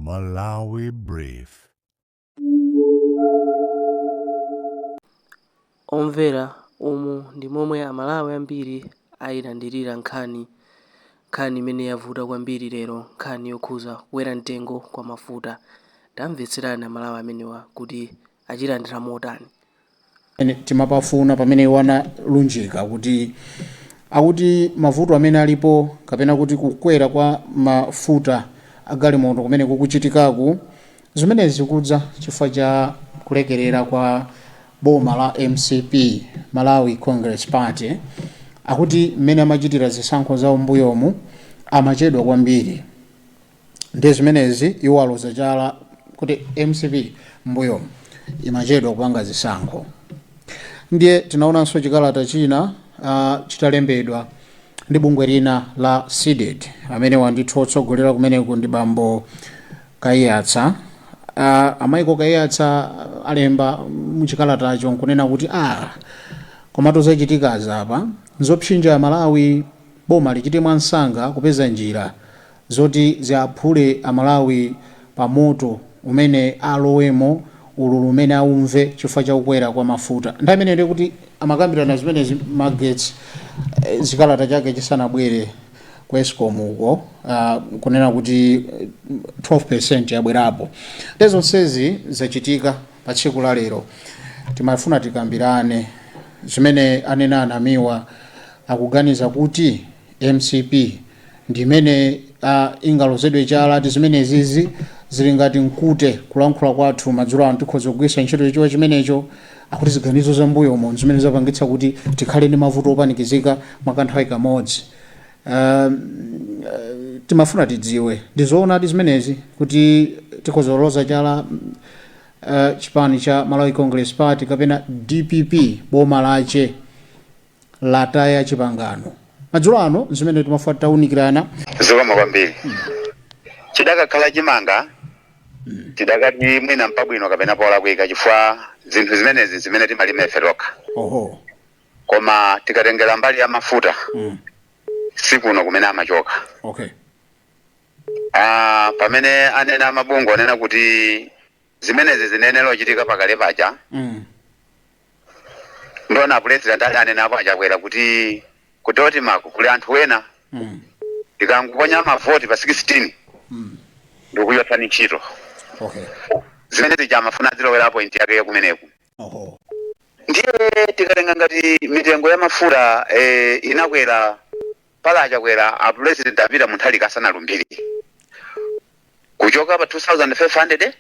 Malawi Brief. Omvera, umu ndi momwe Amalawi ambiri ayilandirira nkhani nkhani imene yavuta kwambiri lero, nkhani yokhuza kukwera mtengo kwa mafuta. Tamvetserani Amalawi amenewa kuti achilandira motani. Timapafuna pamene wanalunjika kuti akuti mavuto amene alipo kapena kuti kukwera kwa mafuta agalimoto kumene kukuchitikaku, zimenezi zikudza chifukwa cha kulekerera kwa boma la MCP, Malawi Congress Party. Akuti mmene amachitira zisankho zawo mbuyomu amachedwa kwambiri, ndi zimenezi iwo aloza chala kuti MCP mbuyomu imachedwa kupanga zisankho. Ndiye tinaonanso chikalata china chitalembedwa ndi bungwe lina la CDEDI, amene wandithu otsogolera kumeneku ndi bambo Kaiyatsa. Amaiko Kaiyatsa alemba muchikalatacho nkunena kuti komatu zachitikazi apa nzopsinja Malawi, boma lichite mwansanga kupeza njira zoti ziaphule Amalawi pa moto umene alowemo, ululu umene aumve chifukwa cha kukwera kwa mafuta. Nthawi imeneyo ndiye kuti amakambirana zimenezi magetsi zikalata chake chisanabwere ku Escom uko kunena kuti 12% yabwerapo. Ndi zonsezi zachitika pa tsiku la lero. Timafuna tikambirane zimene anena anamiwa, akuganiza kuti MCP ndimene ingalozedwe chala ati zimenezizi zili ngati mkute. Kulankhula kwathu madzulo ano tikhoza kugwiritsa ntchito chichewa chimenecho. Akuti ziganizo za mbuyomo zimene zapangitsa kuti tikhale ndi mavuto opanikizika mwakanthawi kamodzi. Timafuna tidziwe, ndizoonadi zimenezi kuti tikhoza kuloza chala chipani cha Malawi Congress Party kapena DPP, boma lache lataya chipangano? Madzulo ano zimene timafuna titawunikirana. Zikomo kwambiri. Chidakakhala chimanga, tidakati mwina mpabwino kapena polakwika, chifukwa zinthu zimenezi zimene timalima ife tokha. Koma tikatengera mbali ya mafuta, sikuno kumene amachoka. Pamene anena amabungwe anena kuti zimenezi zinenera ochitika pakale paja, ndiona president ali anenapo achakwera kuti ku DoDMA kuli anthu ena tikangoponya mavoti pa 16 ndikuchotsani ntchito. Zimene zija amafuna azilowera point yake kumeneku. Ndiye tikatenga ngati mitengo ya mafuta inakwera pala achakwera, a president apita Mutharika asanalumbire, kuchoka pa 2500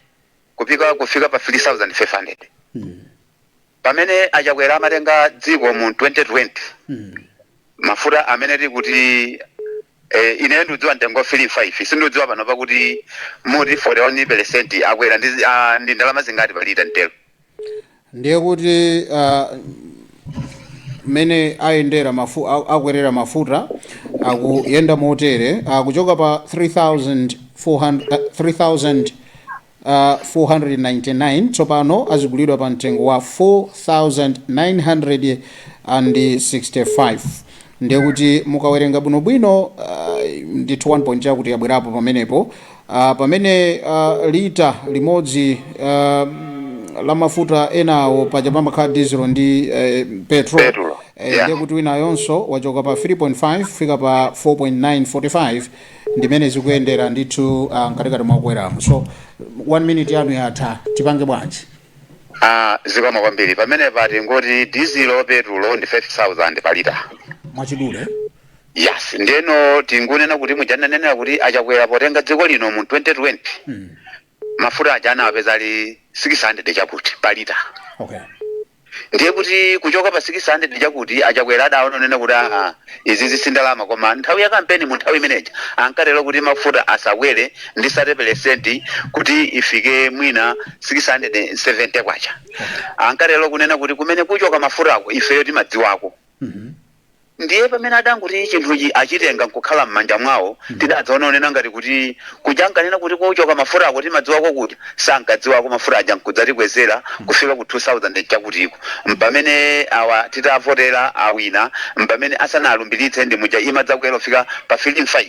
kufika pa 3500. Pamene achakwera amatenga dziko mu 2020, mafuta amene tili kuti ine ndikudziwa mtengo 35, sindidziwa pano pakuti muti 41% akwera ndi ndalama zingati pa lita mtero. Ndiye kuti mmene ayendera akwerera mafuta akuyenda motere, kuchoka pa 3400 3499, tsopano azigulidwa pa mtengo wa 4965. Ndiye kuti mukawerenga bwinobwino, ndithu 1 point chakuti yabwerapo pamenepo. Pamene lita limodzi la mafuta enawo paja pamakhala diesel ndi petrol, Petrol, yeah. Ndiye kuti winayonso wachoka pa 3.5 kufika pa 4.945, ndimene zikuyendera ndithu mkatikati mwakweramo. So 1 minute yanu yatha, tipange bwanji? Zikomo kwambiri. Pamene pati ngoti diesel, petrol ndi 5000 pa lita. Mwachidule. Yes, ndeno tingunena kuti mujananenera kuti achakwera potenga dziko lino mu 2020, mafuta aja anawapeza ali 600 chakuti pa lita. Ndiye kuti kuchoka pa 600 chakuti, achakwera adaona nena kuti aa, izi zisindalama. Koma nthawi ya kampeni, mu nthawi imeneja ankatero kuti mafuta asakwere ndi 30% kuti ifike mwina 670 kwacha. Ankatero kunena kuti kumene kuchoka mafutako ifeyo timadziwako. Ndiye pamene adanguti chinthuchi achitenga nkukhala m'manja mwawo, tidadzaona onena ngati kuti kuja ankanena kuti kuchoka mafutako timadziwako, kuti sankadziwako, mafuta aja nkudzatikwezera kufika ku 2000 chakutiko. Mpamene awa titavotera awina, mpamene asanalumbiritse ndi muja imadzakwera kufika pa 35.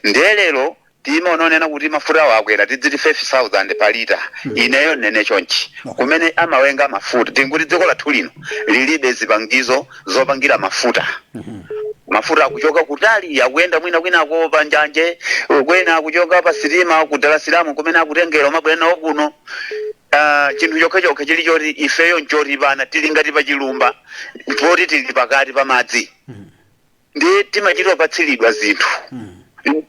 Ndiye lero Timaononena kuti mafuta awo akwera, tidziti 5000 pa lita. Ineyo nene chonchi, kumene amawenga mafuta, tinguti dziko lathu lino lilibe zipangizo zopangira mafuta. Mafuta akuchoka kutali, akuyenda mwina kwinako pa njanje, kwena akuchoka pa sitima ku Dar es Salaam, kumene akutengera umabwera nawo kuno. Chinthu chokha chili choti ifeyo nchoti pana tili ngati pa chilumba poti tili pakati pa madzi, ndi timachita patsiridwa zinthu.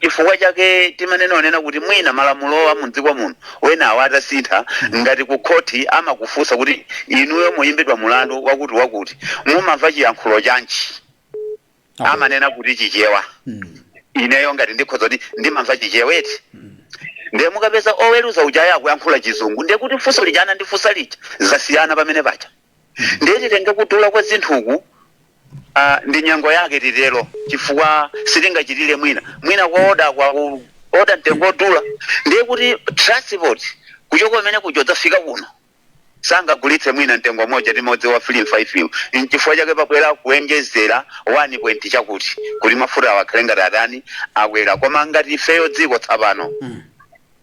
Chifukwa chake timanenonena kuti mwina malamulo a mudziko muno wenawo atasintha, ngati ku khoti amakufunsa kuti inuyo muyimbidwa mulandu wakuti wakuti, mumamva chiyankhulo chanji? Amanena kuti Chichewa. Ineyo ngati ndikhoza kuti ndimamva Chicheweti, ndiye mukapeza oweruza uja akuyankhula Chizungu, ndiye kuti funso lija anandifunsa lija zasiyana pamene paja. Ndiye titenge kudula kwa zinthuku, ndi nyengo yake titero, chifukwa sitingachitire mwina mwina kwa oda kwa oda mtengo odula, ndiye kuti transport kuchoka kumene kuja dzafika kuno sangagulitse mwina mtengo moja timodzi wa 3.5 iwo. Nchifukwa chake pabwera kuenjezera 1 point chakuti kuti mafuta awo akhale ngati atani, akwera. Koma ngati ifeyo dziko tsapano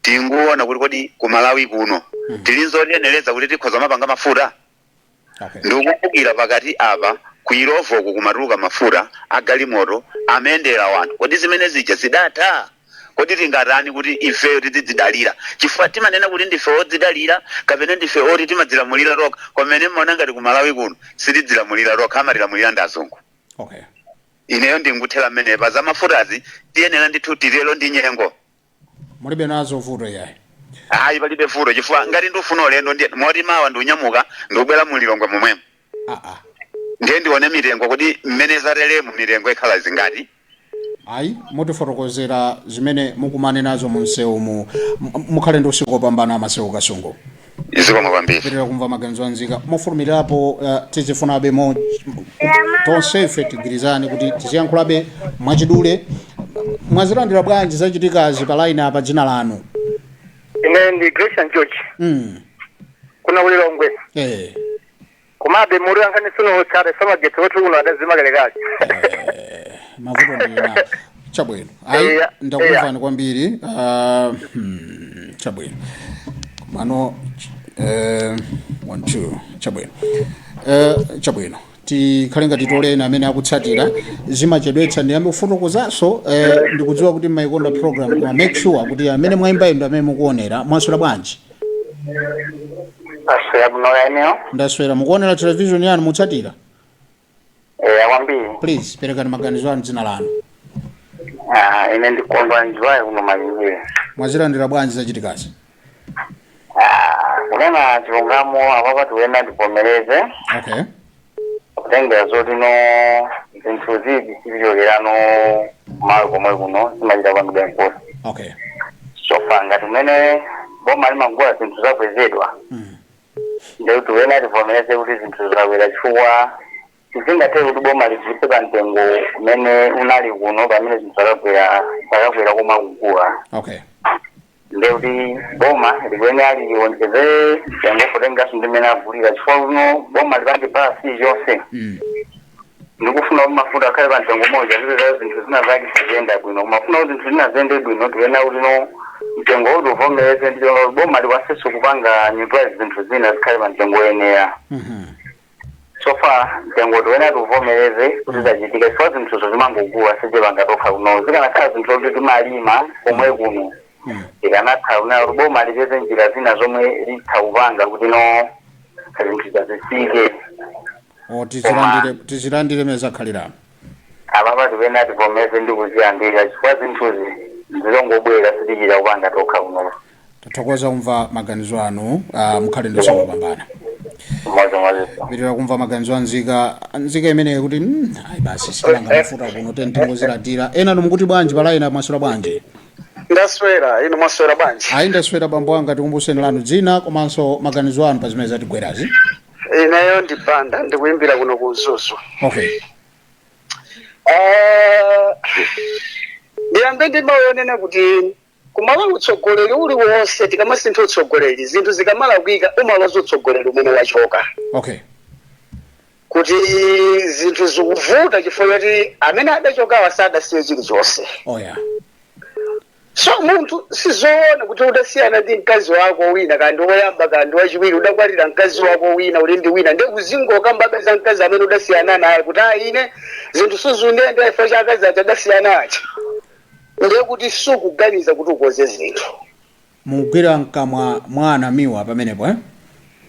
tinguona kuti kodi ku Malawi kuno tili nzotiyenereza kuti tikhoza mapanga mafuta? Ndikukumbukira pakati apa ku Illovoku kumatuluka mafuta agalimoto amendera wanthu. Kodi zimene zija zidatha? Kodi tingatani kuti ifeyo tidzidzidalira? Chifukwa timanena kuti ndife odzidalira kapena ndife oti timadzilamulira tokha, pamene mmaona ngati ku Malawi kuno sitidzilamulira tokha, amatilamulira ndi azungu. Ineyo ndinguthera mmenepa. Za mafutazi tiyenera ndithu titero, ndi nyengo. Mulibe nazo vuto yayi? Ayi, palibe vuto, chifukwa ngati ndifuna ulendo ndiye moti mawa ndiunyamuka, ndikubwera mu Lilongwe momwemo. Ndiye ndione mitengo kuti mmene zateremu mitengo ikhala zingati. Ayi, mutifotokozera zimene mukumane nazo mu msewumu. Mukhale ndi usiku wopambana, Amasewu Kasungu. Zikomo kwambiri. Pitirira kumva maganizo anzika mofulumirapo. Tizifunabe mo tonsefe tigwirizane kuti tiziyankhulabe mwachidule. Mwazilandira bwanji zachitikazi? Pa line apa, dzina lanu? Ine ndi Grecian George kuno kuLilongwe. Komabe muli yankhani suno otsata samagetsi woti kuno adazima kalekale. Mavuto ndi nawo. Chabwino, ayi. Ndakumvani kwambiri. Chabwino, komano one two. Chabwino, chabwino, tikhale ngati tolena amene akutsatira zimachedwetsa. Ndiyambe kufotokozanso. Ndikudziwa kuti mmayikonda program, koma make sure kuti amene mwayimbayo ndi amene mukuonera. Mwaswera bwanji? Aswera bwino yaneyo. Ndaswera. Mukuonera television yanu, mutsatira? Eya, kwambiri. Please, perekani maganizo anu, dzina lanu. Ah, ine ndikondwa njiwayo kuno Malinjire. Mwazilandira bwanji zachitikazi? Ah, kunena chilungamo, apapa tiwena tivomereze, kutengera zoti no zinthu zizi sizichokerano malo komwe kuno, zimachita kwambiri import. So far ngati kumene boma limagula zinthu zakwezedwa, ndekuti wena tivomereze kuti zinthu zakwera, chifukwa sizingatheke kuti boma ligulitse pa mtengo umene unali kuno pamene zinthu zakakwera koma kugula. Ndekuti boma likuyenera liwonjezere mtengo potengaso ndi mmene agulira, chifukwa kuno boma lipange balance chonse. Ndikufuna kuti mafuta akhale pa mtengo umodzi, azipeza zinthu zina zake siziyenda bwino. Koma funa kuti zinthu zina ziyende bwino, tikuyenera kuti no mtengo uti uvomereze ndi boma likwansenso kupanga neutralize zinthu zina zikhale pa mtengo woyenera. So far mtengo tiwena tiuvomereze kuti zachitika, chifukwa zinthuzo zimangogula, sichipanga tokha kuno. Zikanakhala zinthu zoti timalima komwe kuno, tikanatha kunena kuti boma lipeze njira zina zomwe litha kupanga kuti no zinthu zazisike. O, tizilandire mene zakhaliramo. Apapa tiwena tivomereze ndi kuziyambira, chifukwa zinthuzi zilongobwera, sitichita kupanga tokha kuno. Tathokoza kumva maganizo anu. Mukhale ndi usiku wopambana. Mmodzi. Pitirira kumva maganizo anzika, nzika imeneyi kuti ayi basi, sitilanga mafuta kuno, tentingozilandira. Ena mukuti bwanji pa line? Mwaswera bwanji? Ndaswera, inu mwaswera bwanji? Ayi, ndaswera bambo anga. Tikumbuseni lanu dzina komanso maganizo anu pa zimene zatigwerazi. Ineyo ndi Banda, ndikuyimbira kuno ku Mzuzu. Ndiyambe ndi mawu yonena kuti kumalawi utsogoleri uliwonse, tikamasintha utsogoleri, zinthu zikamalakwika umaloza utsogoleri umene wachoka, kuti zinthu zikuvuta chifukwa choti amene adachokawa sadasiye chilichonse. So munthu, sizoona kuti udasiyana ndi mkazi wako wina, kandi woyamba kandi wachiwiri, udakwatira mkazi wako wina, uli ndi wina, ndi uzingokambabe za mkazi amene udasiyana naye kuti, "Ah, ine zinthu sizundiyendera chifukwa cha akazi aja adasiyana aja." Ndiye kuti sukuganiza kuti ukoze zinthu. Mugwira mkamwa mwana miwa pamenepo, eh?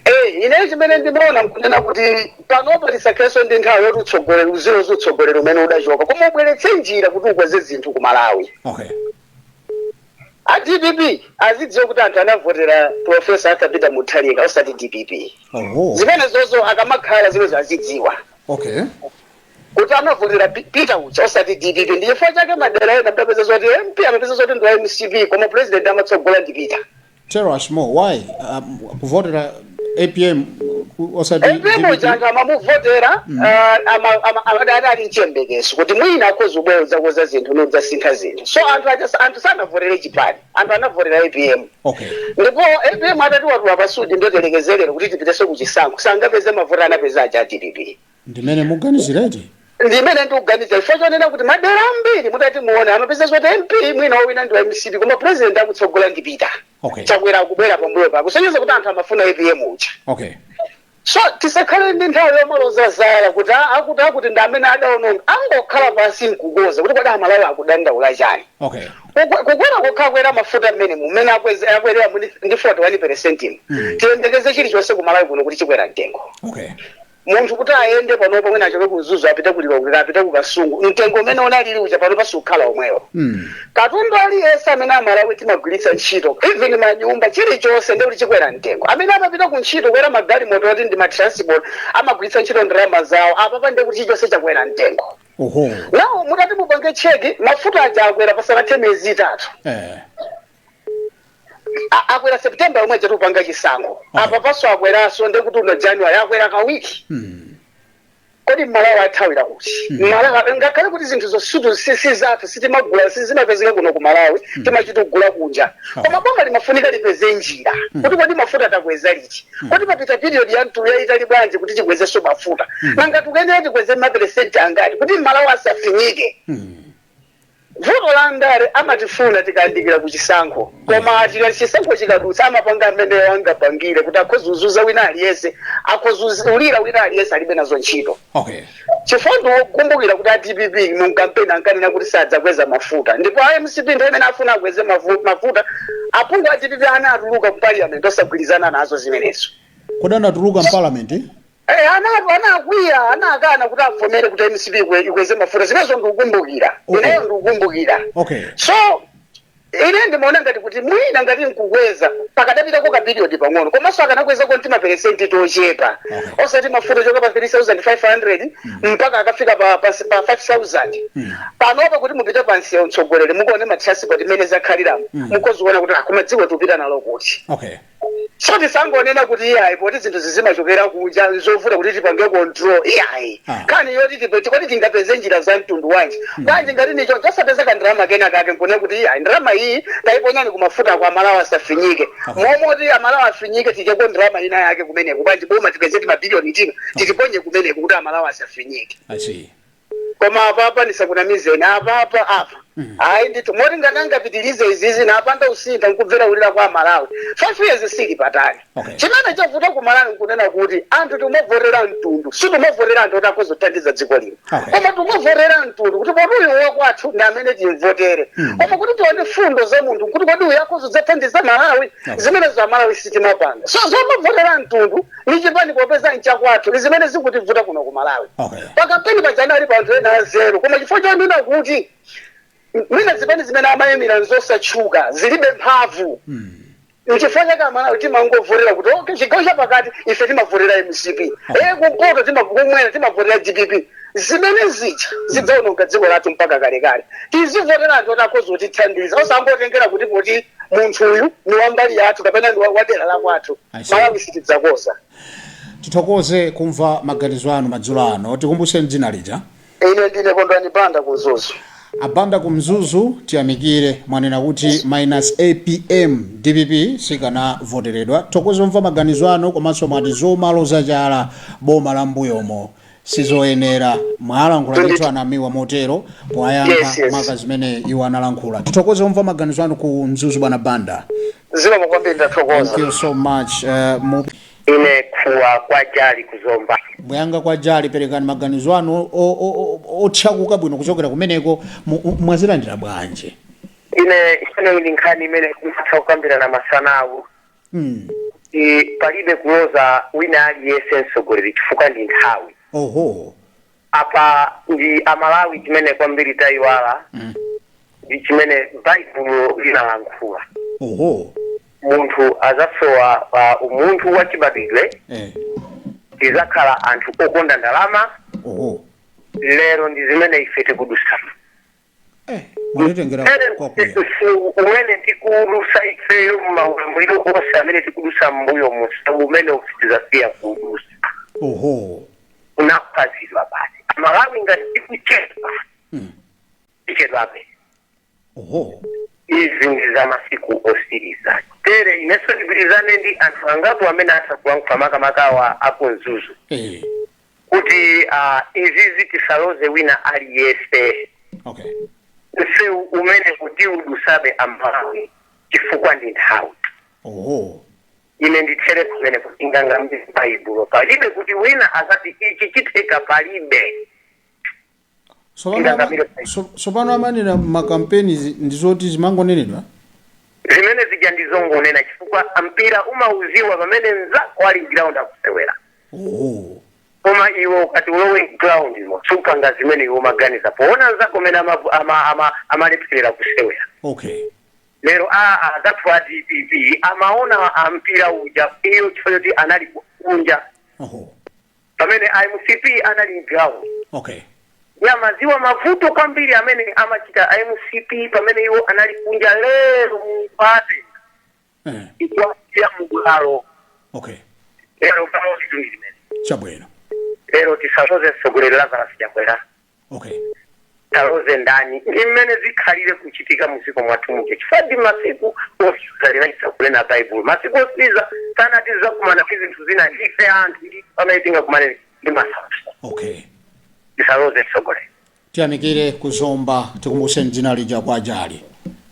Eh, ine chimene ndimaona nkunena kuti panopa tisakhalenso ndi nthawi yoti utsogoleri uziloza utsogoleri umene udachoka, koma ubweretse njira kuti ukweze zinthu ku Malawi. A DPP azidziwa kuti anthu anavotera Professor Arthur Peter Mutharika, osati DPP. Zimene zozo akamakhala zimenezo azidziwa kuti anavotera Peter uja, osati DPP. Ndi chifukwa chake madera ena mdapeza zoti MP amapeza zoti ndi wa MCP, koma president amatsogola ndi Peter. Tell us more, why kuvotera APM osati APM uja anthu amamuvotera, amadati ali mchiyembekezo kuti mwina akhoza ubwera udzakoza zinthu, nudzasintha zinthu. So anthu aja, anthu sanavotere chipani, anthu anavotera APM. Ndipo APM atati watula pasudi, ndotelekezerero kuti tipitenso kuchisankho, sangapeze mavoti anapeza aja a DPP. Ndimene muganizireti? Ndimene ndikuganiza, chifukwa chonena kuti madera ambiri mutati muone amapeza zoti MP mwina wowina ndi wa MCP, koma president akutsogola ndi Peter. Chakwera akubwera pambuyo pake, kusonyeza kuti anthu amafuna APM uja. So tisakhale ndi nthawi yomaloza zala kuti akuti ndi amene adaononga. Angokhala pansi nkukoza kuti kodi Amalawi akudandaula chani? Kukwera kokhakwera mafuta mmene mumene akwerera ndi 41%, tiyembekeze chilichonse ku Malawi kuno kuti chikwera mtengo. Munthu kuti ayende panopo, mwina achoke ku Mzuzu apite ku Lilongwe, apite ku Kasungu, mtengo umene unalili uja panopa sukhala omwewo. Katundu aliyense amene Amalawi timagwiritsa ntchito, even manyumba, chilichonse ndi kuti chikwera mtengo. Amene amapita ku ntchito kwera magalimoto oti ndi matransport amagwiritsa ntchito ndalama zawo, apapa ndi kuti chilichonse chakwera mtengo. Nawo mutati mupange check, mafuta aja akwera pasanathe miyezi 3. Akwera September yomwe chatupanga chisankho. Apa paso akweranso, ndi kuti uno January akwera kawiri. Kodi Mmalawi athawira kuti? Mmalawi, ngakhale kuti zinthu zosutu si zathu, sitimagula, sizimapezeka kuno ku Malawi, timachita kugula kunja, koma boma limafunika lipeze njira kuti kodi mafuta takweza liti? Kodi papita period ya mtulu yayitali bwanji kuti tikwezenso mafuta? Nanga tikuyenera tikweze maperesenti angati kuti Mmalawi asafinyike? Vuto la ndale, amatifuna tikayandikira ku chisankho, koma tika chisankho chikadutsa amapanga amene angapangire kuti akhoza kuzuza wina aliyense, akhoza ulira wina aliyense, alibe nazo ntchito. Chifukwa ndikukumbukira kuti a DPP mu kampeni ankanena kuti sadzakweza mafuta, ndipo a MCP nthawi imene afuna akweze mafuta, aphungu a DPP anatuluka ku parliament osagwirizana nazo zimenezo. Kodi anatuluka mparliament? Eh, anakwiya, anakana kuti avomere kuti MCP ikweze mafuta. Zimenezo ndikukumbukira. Ineyo ndikukumbukira. So ine ndimaona ngati kuti mwina ngati nkukweza pakadapitako ka period pang'ono, komanso akanakwezako ndi maperesenti tochepa, osati mafuta choka pa 3500 mpaka akafika pa 5000. Panopa kuti mupite pa msewu, mtsogoleri, mukuone matransport imene zakhaliramo, mukhoziona kuti koma dziko tikupita nalo kuti? So tisangonena kuti iyayi, poti zinthu zizimachokera kunja, nzovuta kuti tipange control, iyayi. Nkhani yoti kodi tingapeze njira za mtundu wanji? Bwanji ngati nicho tosapeza kandalama kena kake nkune kuti iyayi, ndalama iyi tayiponyani kumafuta kwa Amalawi asafinyike, momoti Amalawi afinyike, ticheko ndalama ina yake kumeneko. Bwanji boma tipeze timabiliyoni tina titiponye kumeneko kuti Amalawi asafinyike? I see. Koma apapa ndisakunamizeni, apapa apa ayi ndithu, moti ngati angapitilize izizi napanda usintha nkubvera kulira kwa Malawi, 5 years sili patali. Chimene chavuta ku Malawi nkunena kuti anthu timavotera mtundu, sitimavotera anthu oti akhoza kuthandiza dziko lino, koma timavotera mtundu kuti poti uyu wakwathu ndi amene timvotere. Koma kuti tione fundo za munthu kuti kodi uyu akhoza kudzathandiza Malawi, zimenezo Amalawi sitimapanga. So zomavotera mtundu ni chipani popeza nchakwathu ndi zimene zikutivuta kuno ku Malawi. Pa kampeni pajanali pa anthu ena anzeru, koma chifukwa chonena kuti mwina zipani zimene amayimira nzosatchuka, zilibe mphamvu, nchifukwa chake Amalawi timangovotera kuti okay, chigawo chapakati ife timavotera MCP, kumpoto kumwera timavotera DPP. Zimene zija zidzaononga dziko lathu mpaka kalekale. Tizivotera anthu oti akhoza kutithandiza, osangotengera kuti poti munthu uyu ni wambali yathu kapena ni wadera la kwathu. I see. Malawi sitidzakoza. Tithokoze kumva maganizo anu madzulo ano. Tikumbuseni dzina lija. Ine ndine Kondwani Banda ku Mzuzu. Abanda ku Mzuzu, tiyamikire. Mwanena kuti minus APM, DPP sikanavoteredwa. Thokoze kumva maganizo anu, komanso mwati zomaloza chala boma la mbuyomo. Sizoyenera. Mwalankhula ndithu anamiwa motero poyankha Yes. maka zimene iwo analankhula. Tithokoze kumva maganizo anu ku Mzuzu, bwana Banda. Zikomo kwambiri, ndathokoza. Thank you so much. Ine Khuwa kwa Jali kuzomba. Buyanga kwa Jali, perekani maganizo anu otchakuka bwino kuchokera kumeneko. Mwazilandira bwanji? Ine imeneyi ndi nkhani imene kumatha kukambirana masanawu. Palibe kuloza wina aliyense mtsogoleri chifukwa ndi nthawi. Apa ndi Amalawi chimene kwambiri tayiwala ndi chimene Baibulo linalankhula. Munthu azasowa umunthu wachibadwidwe, tizakhala anthu okonda ndalama. Lero ndi zimene ife tikudusa. Mwatitengera kwakuya. Umene tikudusa ifeyo maulamuliro onse amene tikudusa mbuyo musa umene tizasiya kudusa. Unaphazidwa basi. Amalawi ngati tikuchedwa, tichedwabe. Izi ndi za masiku osiriza. Tere inenso ndigwirizane ndi anthu angapo amene atha kulankhula, makamakawa akumzuzu, kuti izizi tisaloze wina aliyense. Msewu umene kuti udusabe Amalawi chifukwa ndi nthawi. Ine ndithere kumene kuti ngangambe Baibulo palibe kuti wina azati ichi chitheka, palibe. Ingangamire. Sopano amanena makampeni ndizoti zimangonenedwa? Zimene zija ndizongonena chifukwa mpira umauziwa pamene mzako ali ground akusewera. Koma iwe ukati ulowe ground mo supanga zimene iwe umaganiza poona nzako mene amalepherera kusewera. Lero azathu a DPP amaona ampira uja iyo chifukwa choti anali kunja, pamene MCP anali ground. Yamaziwa mavuto kwambiri amene amachita MCP pamene iwo anali kunja. Lero mupate ikuwasiya mubwalo. Lero pano zitundu zimene Lero tisaloze mtsogoleri Lazarus Chakwera, taloze ndani? Ndi mmene zikhalire kuchitika muziko mwathu muja chifukwa ndi masiku osiriza. Linachita kunena Baibulo masiku osiriza kana tizakumana ndi zinthu zina ife anthu ndi pamene tingakumane ndi masautso. Tisaloze mtsogoleri. Tiyamikire kuzomba, tikumbuseni dzina lija kwa Jali.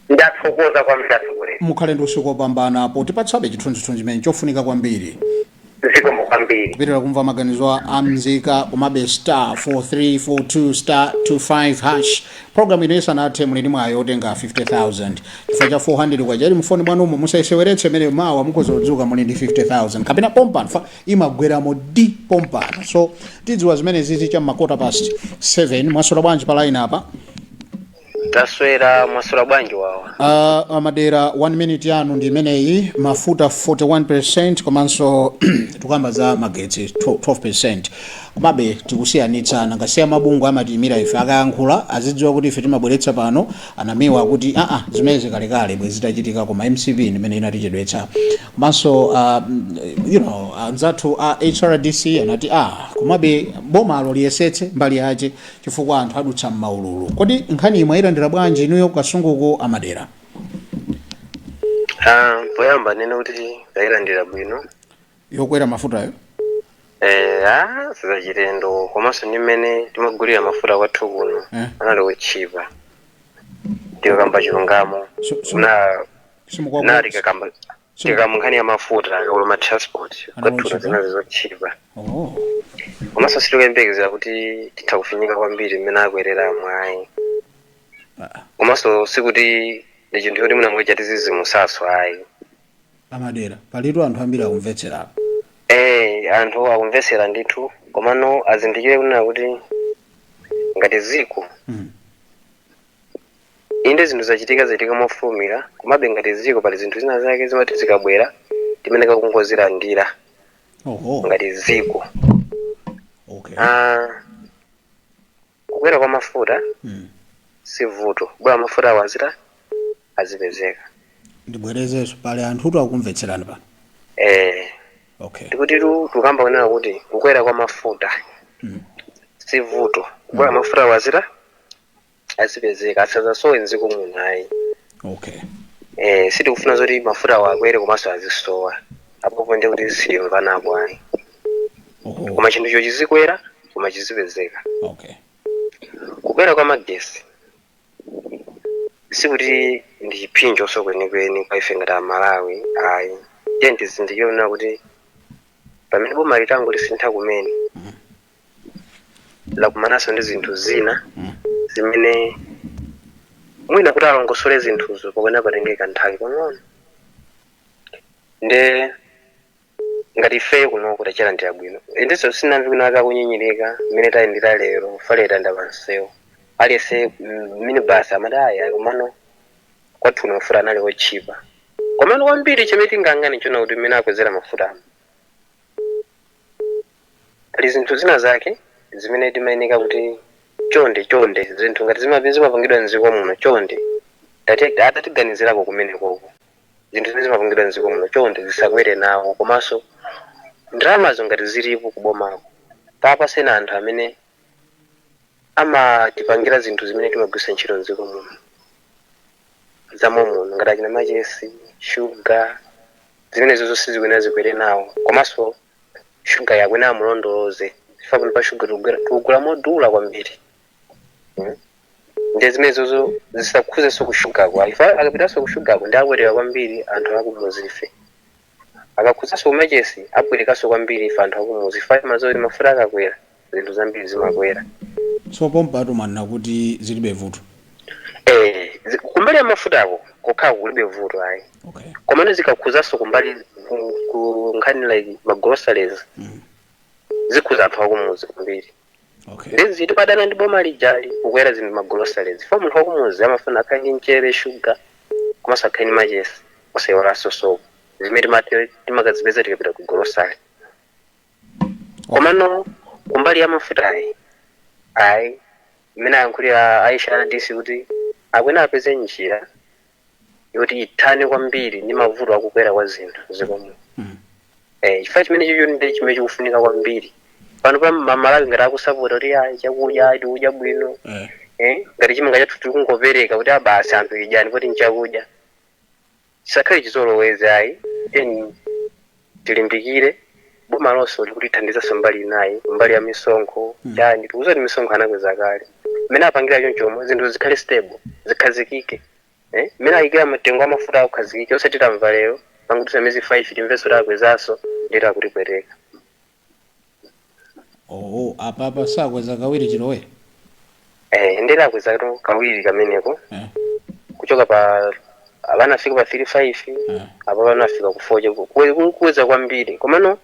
Ndathokoza kwambiri, atsogoleri. Mukhale ndi usiku wopambana potipatsabe chithunzithunzi chimene chofunika kwambiri. Zikomo kwambiri. Kupitira kumva maganizo a mzika. Komabe star 4342 star 25 hash, program ino isanathe muli ndi mwayi otenga 50,000 chifukwa cha 400 kwacha ili mfoni mwanumo. Musayiseweretse imene. Mawa mukhoza kudzuka muli ndi 50,000 kapena pompano fa imagweramo di pompano. So tidziwa zimene zizi cha ma 7:15. Mwaswera bwanji pa line apa? Taswera, mwaswera bwanji wawa? Amadera, 1 minute yanu ndi imeneyi. Mafuta 41% komanso tikuyamba za magetsi 12%, komabe tikusiyanitsana ngasiya mabungwe amatiyimira ife akayankhula azidziwa kuti ife timabweretsa pano. Anamiwa kuti aa zimene zikalekale bwe zitachitika, koma MCP ndimene inatichedwetsa. Komanso anzathu a HRDC anati komabe bomalo liyesetse mbali yace chifukwa anthu adutsa m'maululu. Kodi nkhani imwe ayilandira bwanji inuyo kasunguko, amadera? Ah, poyamba nene kuti tayilandira bwino. Yokwera mafutayo? Sizachilendo, komanso ndi mmene timagulira mafuta kwathu kuno. Anali otchipa tikakamba chilungamo. Na na tikakamba nkhani ya mafuta kaulo ma transport Anali kwathuno otchipa? zinali zotchipa. Komanso sitikuyembekezera kuti titha kufinyika kwambiri mmene akwerera mwayi. Komanso sikuti ndi chinthu choti mwina ngocha tizizimusaso ayi. Amadera, palitu anthu ambiri akumvetserapo. Anthu akumvetsera ndithu, komano azindikire kunena kuti ngati ziko inde zinthu zachitika zachitika mofulumira, komabe ngati ziko pali zinthu zina zake zimati zikabwera timene kakungozilandira ngati ziko. Kukwera kwa mafuta si vuto, bora mafuta awazita azipezeka. Ndibwerezenso, pali anthutu akumvetserani pano. Ndikuti tukamba kunena kuti kukwera kwa mafuta si vuto, bora mafuta awazita azipezeka, asazasowe mdziko muno ayi. Sitikufuna zoti mafuta awo akwere komanso azisowa, apopo ndi kuti siyomvanapo ayi. Koma chinthucho chizikwera. koma chizipezeka. Okay. Kukwera kwa magesi sikuti ndi chipsinjo kwenikweni kwa ife ngati Amalawi, ayi. Tiye tizindikire kunena kuti pamene boma litango lisintha kumene, lakumananso ndi zinthu zina zimene mwina kuti alongosole zinthuzo pakwena patengeka nthawi pang'ono. Nde ngati ifeyo kuno tachilandira bwino, indenso sinamve kwina akakunyinyirika mmene tayendera lero. Faleta ndapansewo aliyense, minibus amati aya, komano kwathuno mafuta anali otchipa. Komano kwambiri chimene tingangane chona kuti mmene akwezera mafuta ano, pali zinthu zina zake zimene timayeneka kuti chonde chonde, zinthu ngati zimapangidwa mdziko muno, chonde atatiganizirako kumene koko. Zinthu zimene zimapangidwa mdziko muno, chonde zisakwere nawo. Komanso ndalamazo ngati zilipo kubomako, papasena anthu amene amatipangira zinthu zimene timagwiritsa ntchito mdziko muno zamomuno, ngati achina machesi, shuga, zimenezo zonse zikuyenera zikwere nawo. Komanso shuga yakwena amulondoloze, chifukwa pano pa shuga tikugula modula kwambiri. Ndiye zimenezozo zisakhuzenso kushugako. Ife akapitanso kushugako ndi akwerera kwambiri anthu akumuzi ife. Akakhuzanso kumachesi, abwerekanso kwambiri ife anthu akumuzi ife. Mazoti mafuta akakwera, zinthu zambiri zimakwera. So pompatu manena kuti zilibe vuto? Eh, kumbali ya mafutako kokhala kulibe vuto, ayi. Komano zikakhuzanso kumbali ku nkhani like ma groceries, zikhuza anthu akumuzi kwambiri. Ndezi tipadana ndi boma lijali kukwera zinthu ma groceries fo munthu wakumuzi amafuna akhale ndi mchere, shuga, komanso akhale ndi machesi, osayiwalanso sopo, zimene timakazipeza tikapita ku grocery. Komano kumbali ya mafutayi, ayi, imene ayankhulira Aisha Adisi kuti akwena apeze njira yoti ithane kwambiri ndi mavuto akukwera kwa zinthu zikomo. Chifukwa chimene chicho ndi chimene chikufunika kwambiri pano pa Mamalawi, ngati akusapota kuti ayi, chakudya tikudya bwino, ngati chimanga chathu tikungopereka kuti abasi anthu idyani poti nchakudya, chisakhale chizolowezi, ayi. Then tilimbikire boma lonso likutithandizanso mbali inayi, mbali ya misonkho. Chani, tikuza kuti misonkho anakweza kale, mmene apangira chonchomo zinthu zikhale stable, zikhazikike, mmene ayikira matengo amafuta akukhazikike, osati tamva lero panguti miyezi 5 timvenso takwezanso, ndito akutipweteka. Oh, apapa sakweza kawiri chilowe? Eh, ndito akweza kawiri kameneko. Kuchoka pa abanafika pa 35, apa banafika ku 4, kukweza kwambiri. Komano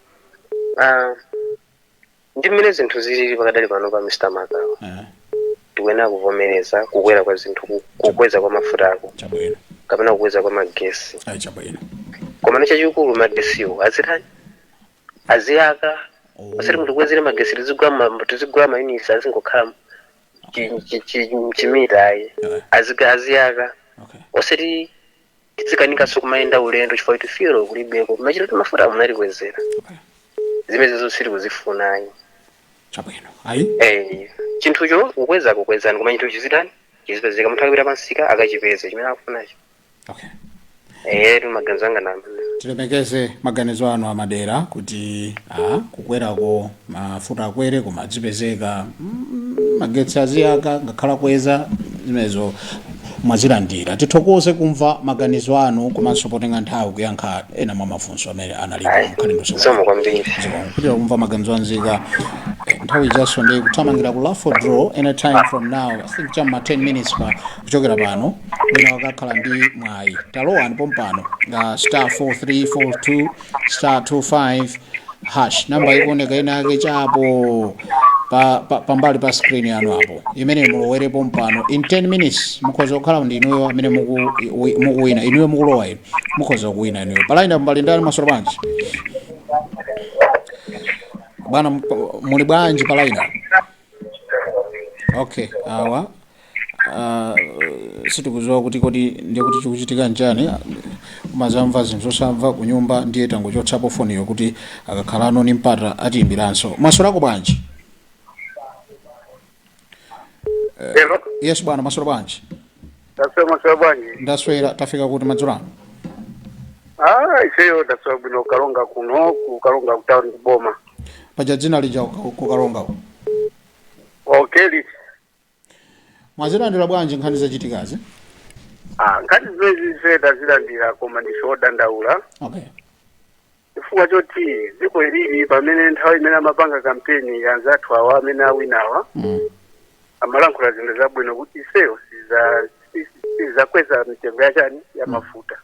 ndi mmene zinthu zilili pakadali pano pa Mr Makawa, tikuyenera kuvomereza kukwera kwa zinthu, kukweza kwa mafutako kapena kukweza kwa magesi. Ayi, chabwino. Komano chachikulu, magesiwo azitani? Aziyaka. Osati munthu kukwezera magesi, tizigula mayunitsi azingokhala chimita, ayi. Aziyaka. Osati tizikanikanso kumayenda ulendo chifukwa kuti fuel kulibeko, machita kuti mafuta munatikwezera. Zimenezo sitikuzifuna, ayi. Chabwino, ayi. Eh, chinthucho kukweza kukwezani, koma chinthu chizitani? Chizipezeka. Munthu akapita pansika akachipeze chimene akufunacho. Eh, maganizo anga namba. Tilemekeze maganizo anu amadera kuti kukwerako mafuta akwere koma azipezeka, magetsi aziyaka ngakhala kweza, zimenezo mwazilandira. Tithokoze kumva maganizo anu komanso potenga nthawi kuyankha ena mwa mafunso amene analipo. Mkhale ndi usiku. Zikomo kwambiri. Kupitira kumva maganizo anzika. Nthawi ijaso ndi kuthamangira ku raffle draw. Anytime from now, I think chamma 10 minutes pa kuchokera pano, wina wakakhala ndi mwayi. Talowani pompano, star 4342 star 25 hash, namba ikuoneka ina yake chapo pambali pa screen yanu apo, imene mulowerepo mpano. In 10 minutes mukhoza kukhala ndi inuyo amene mukuwina. Inuyo mukulowa, inu mukhoza kuwina inuyo. Palaini mbali ndani? Masolo bwanji bwana? Muli bwanji palaini? Okay, awa sitikudziwa kuti kodi ndiye kuti chikuchitika nchani, umazamva zinthu zosamva kunyumba. Ndiye tangochotsapo foniyo kuti akakhalano ni mpata atiyimbiranso. Mwasolako bwanji? Hello. Yes bwana, mwaswera bwanji? Taswera, mwaswera bwanji? Ndaswera. Tafika kuti madzulo ano? Ah, ifeyo taswera bwino, Kalonga kuno, ku Kalonga ku town, kuboma. Paja dzina lija kukalongako? Okay, liti. Mwazilandira bwanji nkhani zachitikazi? Ah, nkhani zimene ife tazilandira, koma ndife odandaula. Chifukwa choti dziko ilili, pamene nthawi imene amapanga kampeni anzathu awa amene awinawa, amalankhula zinthu zabwino kuti ifeyo sizakweza mitengo yachani, ya mafuta.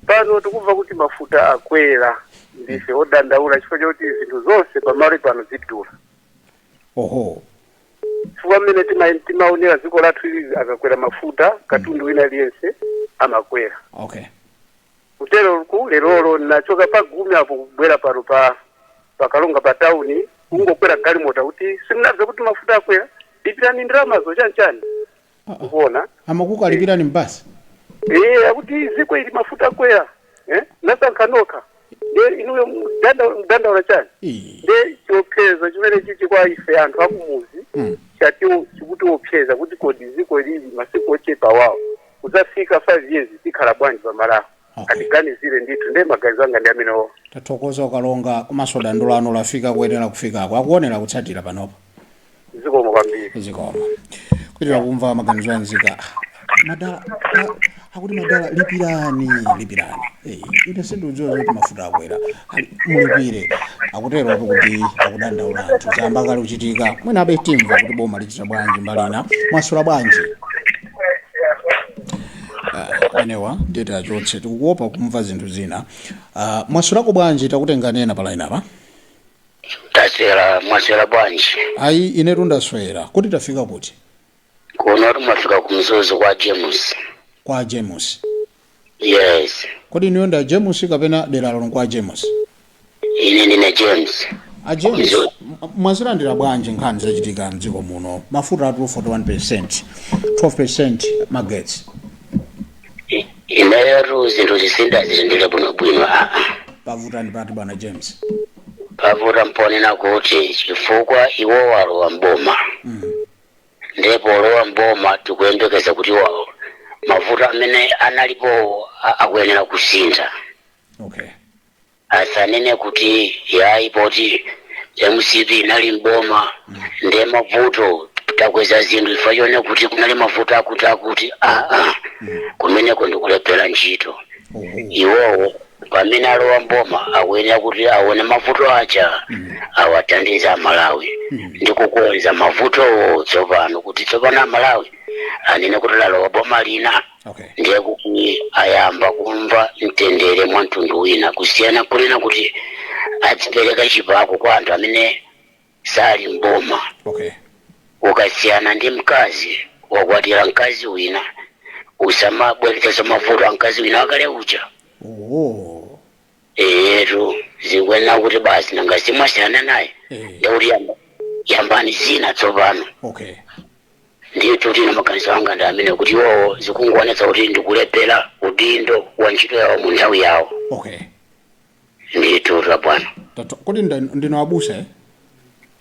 Pano tikumva kuti mafuta akwera, ndife odandaula chifukwa choti zinthu zonse pamalo pano zidula. Chifukwa mmene timaonera dziko lathu ili, akakwera mafuta, katundu wina aliyense amakwera. Kutero ku lerolo nachoka pa Gumi apo kubwera pano pa pakalonga pa tawuni, kungokwera galimota kuti simunabve kuti mafuta akwera, lipirani ndalamazo chanchani, ukuona? Amakukalipirani mbasi? Eh, akuti ziko ili mafuta akwera, eh, nasankha nokha, nde inuyo mdandaula chani? Nde chiopsezo chimene chichi kwa ife anthu akumuzi chati chikutiopseza kuti kodi ziko lili masiku ochepa wawo kudzafika 5 years tikhala bwanji pamalapo? Atiganizire ndithu, nde maganizo anga ndi amenewo. Tathokoza ukalonga, komanso dando lanu lafika kuyenera kufikako, akuonera kutsatira panopo. Zikomo kwambiri. Zikomo. Kuitira kumva maganizo anzika. Madala akuti madala lipirani, lipirani. Eh, ine sindikudziwa zoti mafuta akwera. Mulipire. Akutero apo kuti akudandaula anthu, zamba kale kuchitika. Mwina abe timva kuti boma lichita bwanji mbalina. Mwasula bwanji? Anewa ndiyeti achotse, tikukuopa kumva zinthu zina. Mwasulako bwanji? Takutenga nena pa line apa. Taswera, mwaswera bwanji? Ayi, inetu ndaswera. Kuti tafika kuti? Kuno tumafika ku Mzuzu kwa James. Kwa James? Yes. Kodi inuyo nda James kapena dera lano kwa James? Ine ndine James. A James, mwazilandira bwanji nkhani zachitika mdziko muno? Mafuta atu 41, 12 magetsi. Ineyotu zinthu zisindazilindire bwinobwino, aa. Pavuta ndi pati, bwana James? Pavuta mponena kuti chifukwa iwo walowa mboma, ndipo lowa mboma tikuyembekeza kuti wa mavuto amene analipo akuyenera kusintha. Asanene kuti yayi, poti MCP inali mboma ndiye mavuto takweza zinthu chifukwa chone kuti kunali mavuto akuti akuti, aa, kumeneko ndikulephera ntchito. Iwowo pamene alowa mboma akuyenera kuti aone mavuto aja, awathandize Amalawi ndi kukonza mavutowo tsopano, kuti tsopano Amalawi anene kuti lalowa boma lina, ndiye kuti ayamba kumva mtendere mwa mtundu wina, kusiyana kunena kuti adzipereka chipako kwa anthu amene sali mboma. Ukasiyana ndi mkazi, wakwatira mkazi wina, usamabweretsa mavuto a mkazi wina wakale uja. Eyetu, zikuyenera kuti basi, nanga simwasiyana naye, ndikuti yambani zina tsopano. Ndithu tino maganizo anga ndi amene kuti iwowo zikungoonetsa kuti ndikulephera udindo wa ntchito yawo mu nthawi yawo. Ndithu ta bwana. Kodi ndino abusa, eh?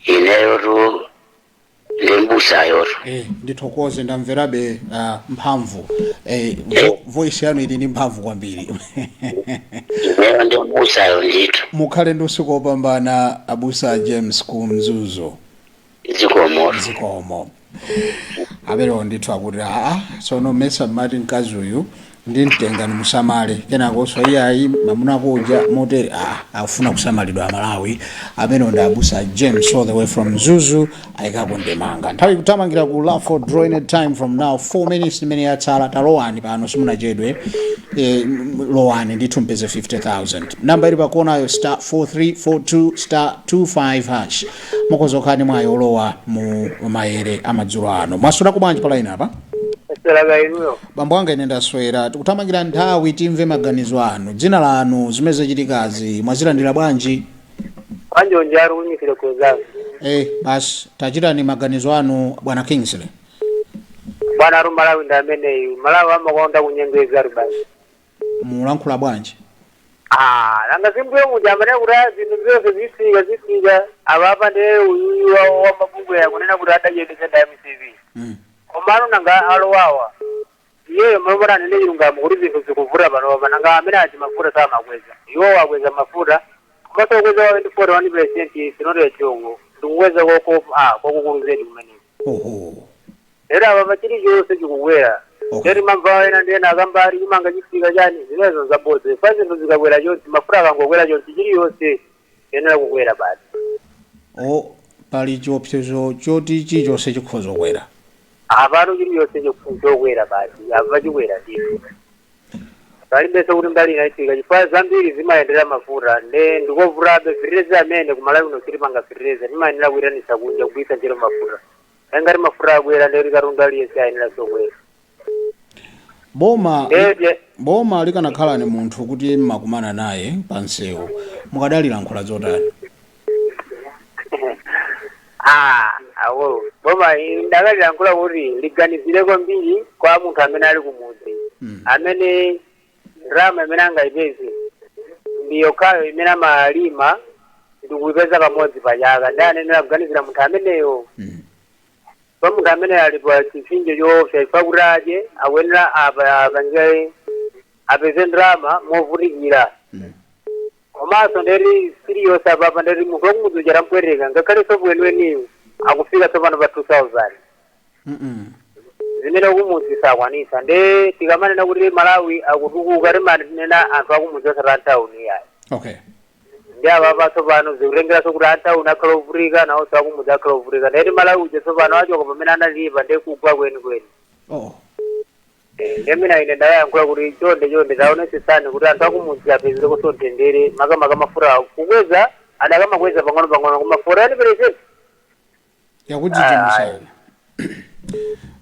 Ineyotu ndi mbusayotu. Eh, ndithokoze, ndamverabe mphamvu, eh, voice yanu ili ndi mphamvu kwambiri. Ineyo ndi mbusayo ndithu. Mukhale ndi usiku wopambana, abusa James ku Mzuzu. Zikomo. Zikomo. Aperewo ndithu akuti aa, tsono mesa mmati mkazi uyu ndi mtenga nimusamale, kenakonso iyayi, mamuna kuja motere, aa, akufuna kusamalidwa Amalawi. Amene ndi abusa James all the way from Mzuzu, ayikako ndemanga. Nthawi kuthamangira ku raffle draw any time from now, 4 minutes imene yatsala. Talowani pano, simunachedwe. Lowani ndithu mpeze 50,000. Namba ili pakonayo, star 4342 star 25 hash. Mukhoza kukhala ndi mwayi olowa mu maere amadzulo ano. Mwaswera bwanji pa line apa? Aswera inuyo? Bambo anga, ine ndaswera. Tikuthamangira nthawi, timve maganizo anu, dzina lanu, zimene zachitikazi mwazilandira bwanji? Wanjonji ari kunyikire kuzazi. Eh, basi, tachitani maganizo anu, bwana Kingsley. Bwana, ari Malawi ndi ameneyu. Malawi amakonda kunyengeza ari basi. Mulankhula bwanji? Ah, nanga simbuye muja amene kuti zinthu zonse zifika zifika apapa, ndiye uyuyu wa mabungwe yakunena kuti adachedesa nda MCP. Komano nanga alowawa iyeyo malomera anene chilungamo kuti zinthu zikuvuta panopa, nanga amene achi mafuta samakweza, iwo akweza mafuta, komanso kukweza wawe ndi 41% is not a joke. Ndikukweza koko kwakukulu zedi kumeneko. Oho. Era apa chilichonse chikukwera. Okay. Ndeti mamva ena ndi ena akambali chimanga chifika chani, zimenezo zabodza. Ifa zinthu zikakwera chonse, mafuta akangokwera chonse, chiliyonse yenera kukwera basi. O, pali chiopsezo choti chilichonse chikhoza kukwera? Apano chiliyonse chokwera basi, apa chikwera ndithu. Palibenso kuti mbali inaifika, chifukwa zambiri zimayendera mafuta. Nde ndikovutabe fetereza amene kumalawi kuno sitimanga fetereza, timayenera kuyitanisa kunja kugwiritsa ntchito mafuta. Ngati mafuta akwera, ndeti katundu aliyense ayenera sokwera. Boma Ndete boma likanakhala ni munthu kuti mmakumana naye pa msewu, mukadalilankhula zotani? Ah, awo boma ndakalilankhula kuti liganizire kwambiri kwa munthu amene ali kumudzi, amene ndalama imene angayipeze ndi yokhayo imene amalima ndikuyipeza kamodzi pachaka. Ndi anenera kuganizira munthu ameneyo. Pa munthu amene ali pa chipsinjo choopsa, chifukwa kuti adye akuyenera apange apeze ndalama movutikira. Komanso ndeti siliyonse apapa, ndeti munthu wakumudzi uja tampwereka, ngakhale sopo weniweniyo akufika tsopano pa 2000, zimene kumudzi sakwanisa. Nde tikamanena kuti Malawi akutukuka, timanena anthu akumudzi osati antawuni yayi. Ndi apapa tsopano zikutengeranso kuti antawuni akhala ovutika, nawonso akumudzi akhala ovutika. Ndeti Malawi uja tsopano achoka pamene analipa, nde kugwa kwenikweni. Ndemina ine ndayankhula kuti chonde chonde taonesesani kuti anthu akumudzi apezereko mtendere, makamaka mafuta kukweza adakamakweza pang'ono pang'ono, koma 41%. Yakudzidzimusani.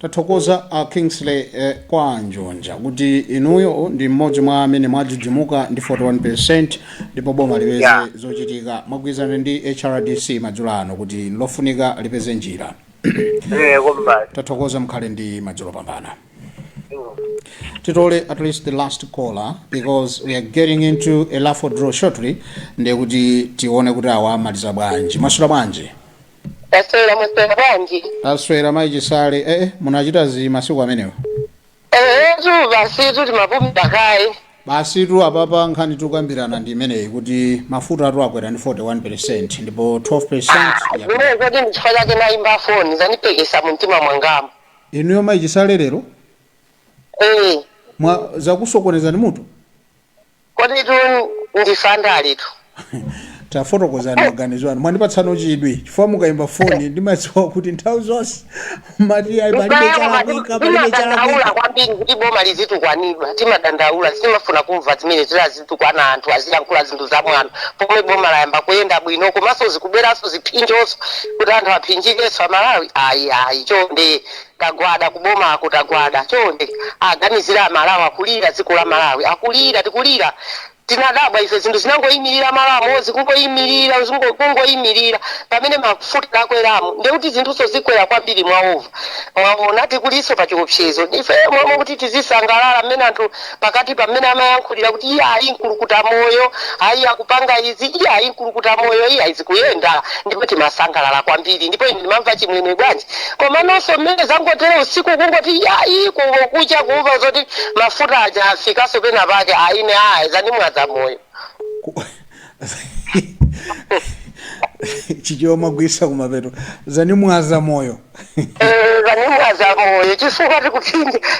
Tathokoza a Kingsley kwa Njonja kuti inuyo ndi mmodzi mwa amene mwadzidzimuka ndi 41%, ndipo boma lipeze zochitika. Mwagwirizana ndi HRDC madzulo ano kuti lofunika lipeze njira. Komba. Tathokoza, mukhale ndi madzulo pambana. Titole at least the last caller because we are getting into a raffle draw shortly, ndiye kuti tione kuti awa amaliza bwanji. Mwaswera bwanji? Taswera, mwaswera bwanji? Taswera, mayi Chisale. Munachita zi masiku amenewo. Tu basi, tu timapumira kaye. Basi tu, apapa nkhani tikukambirana ndi imeneyi kuti mafuta atu akwera ndi 41% ndipo 12% Zimene zoti ndi chifukwa chake nayimba foni, zanipekesa mu mtima mwangamo. Inuyo mayi Chisale lero mwa zakusokonezani mutu? Kodi tu ndifandali tu. Tafotokozani maganizo anu, mwandipatsano chidwi chifukwa mukayimba foni ndimadziwa kuti nthawi zonse mati ayi, palibe chalakwika, palibe Timadandaula chalakwika. kwambiri kuti boma lizitukwanidwa. Timadandaula, sitimafuna kumva zimene zilazitukwana, anthu azilankhula zinthu zamwano pomwe boma layamba kuyenda bwino, komanso zikubweranso ziphinjonso kuti anthu aphinjikenso Amalawi. Ayi ayi, chonde, tagwada kubomako, tagwada, chonde aganizira Amalawi. Akulira, dziko la Malawi akulira, tikulira. Tinadabwa ife, zinthu zinangoyimirira malo amodzi, kungoyimirira, kungoyimirira pamene mafuta akweramo, ndekuti zinthuso zikwera kwambiri mwa over. Mwaona, tikuliso pa chiopsezo ife momwe kuti tizisangalala mmene anthu pakati pamene amayankhulira kuti iye ayi mkulukuta moyo, ayi akupanga izi, iye ayi mkulukuta moyo, iye ayi zikuyenda, ndipo timasangalala kwambiri, ndipo ine ndimamva chimwemwe bwanji. Koma nonso mmene zangotere usiku kungoti iyayi, kungokucha kumva zoti mafuta aja afikaso pena pake, aine ayi, zanimwaza moyo. Chichewa mwagwisa kumapeto, zanimwaza moyo. Zanimwaza moyo chifukwa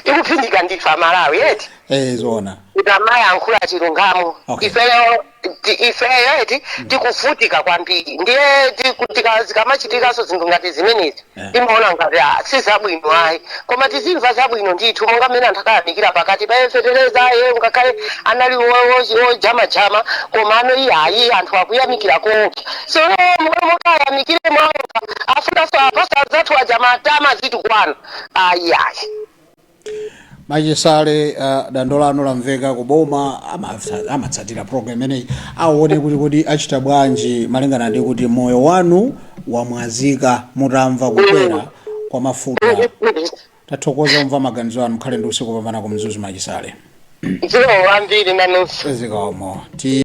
tikuphinjika ndife Amalawi eti. Zoona. Kuti amayankhula chilungamo. Ifeyo ifeyo eti tikuvutika kwambiri, ndiye zikamachitikanso zinthu ngati zimenezi, timaona ngati si zabwino ayi, koma tizimva zabwino ndithu, monga mmene anthu akayamikira pakati pa fetereza ye, ngakhale anali wojamajama, koma ano iye ayi, anthu akuyamikira koopsa. So mukayamikire mwaopa afunanso apasa azathu aja matama zitukwana, ayi ayi. Machisale, dando lanu lamveka. Kuboma amatsatira program imeneyi, aone kuti kuti achita bwanji malingana ndi kuti moyo wanu wamwazika mutamva kukwera kwa mafuta. Tathokoza kumva maganizo anu, mukhale ndi usiku pambana ku Mzuzu, Machisale. Zikomo kwambiri nanunso. Zikomo. Ti